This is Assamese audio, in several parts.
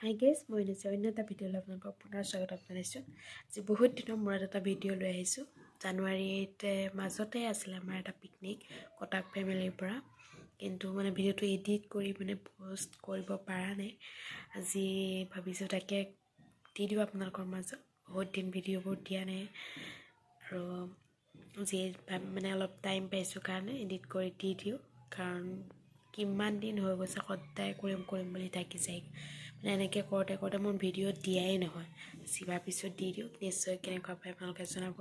হাই গেছ, মই নিজে অন্য এটা ভিডিঅ'লৈ আপোনালোকক পুনৰ স্বাগতম জনাইছোঁ। আজি বহুত দিনৰ মূৰত এটা ভিডিঅ' লৈ আহিছোঁ। জানুৱাৰীতে মাজতে আছিলে আমাৰ এটা পিকনিক কটাক ফেমিলিৰ পৰা, কিন্তু মানে ভিডিঅ'টো এডিট কৰি মানে প'ষ্ট কৰিব পৰা নাই। আজি ভাবিছোঁ তাকে দি দিওঁ আপোনালোকৰ মাজত। বহুত দিন ভিডিঅ'বোৰ দিয়া নাই আৰু যি মানে অলপ টাইম পাইছোঁ কাৰণে এডিট কৰি দি দিওঁ, কাৰণ কিমান দিন হৈ গৈছে সদায় কৰিম কৰিম বুলি থাকি যায়। মানে এনেকৈ কৰোঁতে কৰোঁতে মোৰ ভিডিঅ' দিয়াই নহয়। যি ভাবিছোঁ দি দিওঁ, নিশ্চয় কেনেকুৱা পায় আপোনালোকে জনাব।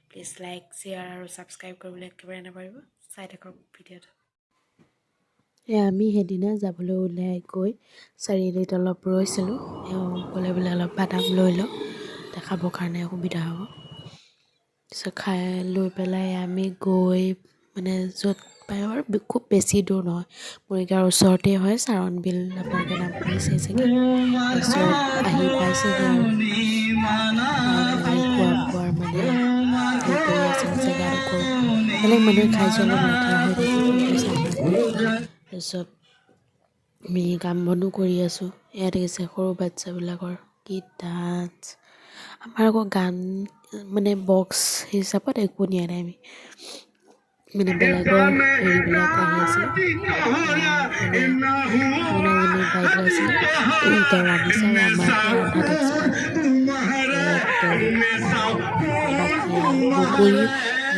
প্লিজ লাইক, শ্বেয়াৰ আৰু ছাবস্ক্ৰাইব কৰিবলৈ একেবাৰে নাপাহৰিব। চাই থাকক ভিডিঅ'টো। আমি সেইদিনা যাবলৈ ওলাই গৈ চাৰিআলিত অলপ ৰৈছিলোঁ। এওঁ ক'লে বোলে অলপ বাদাম লৈ লওঁ, খাবৰ কাৰণে সুবিধা হ'ব। তাৰপিছত খাই লৈ পেলাই আমি গৈ মানে য'ত পায় আৰু খুব বেছি দূৰ নহয়, মৰিগাঁৱৰ ওচৰতে হয় চাৰণ বিল, আপোনালোকে নাম শুনিছে চাগে। তাৰপিছত আহি পাইছেগৈ আৰু খোৱা বোৱাৰ মানে হেৰি কৰি আছিলোঁ জেগাডোখৰ বেলেগ মানুহে খাই যোৱা অলপ লেতেৰা হৈ থাকে, চাফা কৰি। তাৰপিছত আমি কাম বনো কৰি আছোঁ। ইয়াত দেখিছে সৰু বাচ্ছাবিলাকৰ কি ডান্স। আমাৰ আকৌ গান মানে বক্স হিচাপত একো নিয়া নাই আমি, মানে বেলেগৰ হেৰিবিলাক আহি আছিলে। মানে এজনী বাইদেউ আছিলে, তেওঁ ৰান্ধিছে আৰু আমাৰ ৰন্ধাত এক্সপাৰ্ট একদম। বাকী বগৰী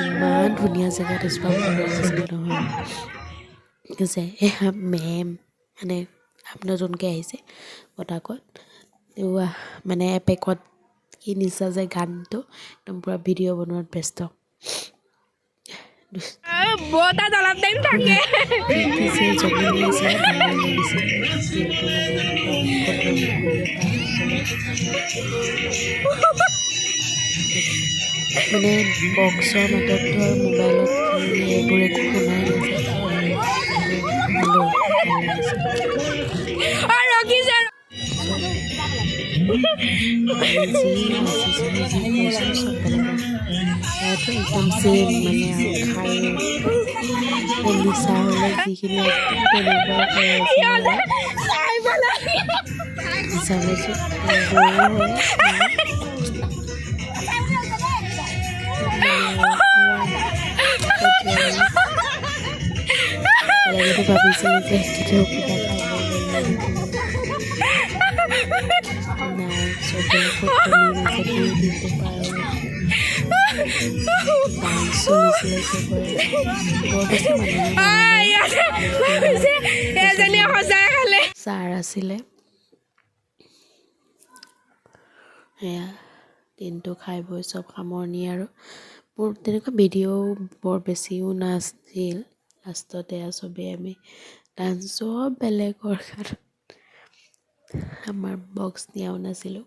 ইমান ধুনীয়া জেগাত এজোপা বগৰী আছিলে নহয় যে এয়া মেম মানে নতুনকৈ আহিছে কটাকত, মানে এপেকত কি নিচা যে গানটো একদম পূৰা ভিডিঅ' বনোৱাত ব্যস্ত। বতাহ অলপ টাইম থাকে। কি যে জমনি আছিলে, ভালো লাগিছে দিনটো, মানে একদম ফটোৱামি কৰিয়ে পাৰ হৈ গ'ল। মানে বক্সৰ মাতততো আৰু মোবাইলত কি এইবোৰ একো শুনাই নাযায়। হ'লেও ভাল লাগিছে। ৰখিছে। আমি যি নাচিছিলোঁ, যি কৰিছিলোঁ চব বেলেগৰ, ইয়াতো একদম ছেইম মানে আৰু খাই নিচা হ'লে যিখিনি একদম তেনেকুৱাই হৈ আছিলে আৰু। চাই পেলাই নিচা পাইছোঁ বড়ো হয় মানে পুৰা বেলেগেতো ভাবিছিলে যে কেতিয়াও কিবা খাব গ'লে নাই, চবেই ফটোৱামিৰ মাজতেই দিনটো পাৰ হৈ ডান্স চলিছিলে চবৰে। বৰ বেছি মানুহ নহ'লে। ইয়াতে ভাবিছে এজনীয়ে সঁচাই খালে। ছাৰ আছিলে। সেয়া দিনটো খাই বৈ চব সামৰণি আৰু মোৰ তেনেকুৱা ভিডিঅ' বৰ বেছিও নাছিল। লাষ্টত এয়া চবেই আমি ডান্স, চব বেলেগৰ গানত, আমাৰ বক্স নিয়াও নাছিলোঁ।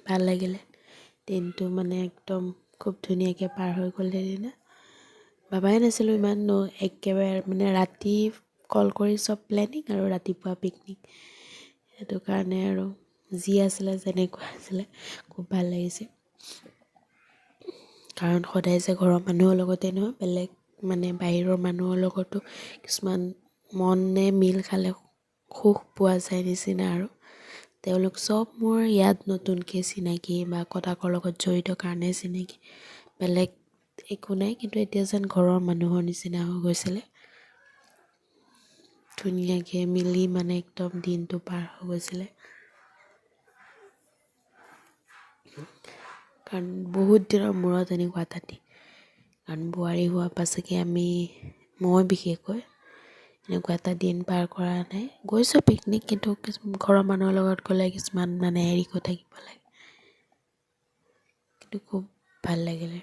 ভাল লাগিলে দিনটো, মানে একদম খুব ধুনীয়াকৈ পাৰ হৈ গ'ল সেইদিনা। ভবাই নাছিলোঁ ইমান একেবাৰে মানে ৰাতি কল কৰি চব প্লেনিং আৰু ৰাতিপুৱা পিকনিক, সেইটো কাৰণে আৰু যি আছিলে যেনেকুৱা আছিলে খুব ভাল লাগিছে। কাৰণ সদায় যে ঘৰৰ মানুহৰ লগতে নহয়, বেলেগ মানে বাহিৰৰ মানুহৰ লগতো কিছুমান মনে মিল খালে সুখ পোৱা যায় নিচিনা। আৰু তেওঁলোক চব মোৰ ইয়াত নতুনকৈ চিনাকি বা কটাকৰ লগত জড়িত কাৰণে চিনাকি, বেলেগ একো নাই। কিন্তু এতিয়া যেন ঘৰৰ মানুহৰ নিচিনা হৈ গৈছিলে, ধুনীয়াকৈ মিলি মানে একদম দিনটো পাৰ হৈ গৈছিলে। কাৰণ বহুত দিনৰ মূৰত এনেকুৱা এটা দিন, কাৰণ বোৱাৰী হোৱাৰ পাছতে আমি মই বিশেষকৈ এনেকুৱা এটা দিন পাৰ কৰা নাই। গৈছোঁ পিকনিক, কিন্তু ঘৰৰ মানুহৰ লগত গ'লে কিছুমান মানে হেৰি কৰি থাকিব লাগে, কিন্তু খুব ভাল লাগিলে।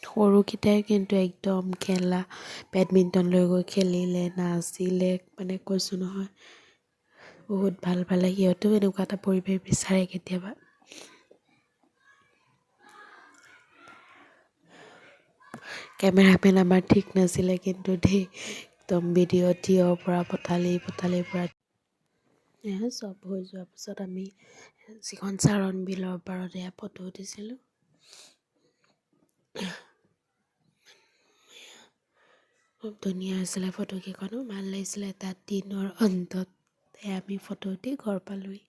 সৰুকেইটাই কিন্তু একদম খেলা বেডমিণ্টন লৈ গৈ খেলিলে, নাচিলে, মানে কৈছোঁ নহয় বহুত ভাল পালে। সিহঁতেও এনেকুৱা এটা পৰিৱেশ বিচাৰে কেতিয়াবা। কেমেৰামেন আমাৰ ঠিক নাছিলে কিন্তু দেই, একদম ভিডিঅ' থিয়ৰ পৰা পথালি পথালিৰ পৰা। এয়া চব হৈ যোৱাৰ পাছত আমি যিখন চাৰণ বিলৰ পাৰত এয়া ফটো উঠিছিলোঁ। খুব ধুনীয়া হৈছিলে ফটোকেইখনো, ভাল লাগিছিলে। এটা দিনৰ অন্তত আমি ফটো উঠি ঘৰ পালোহি।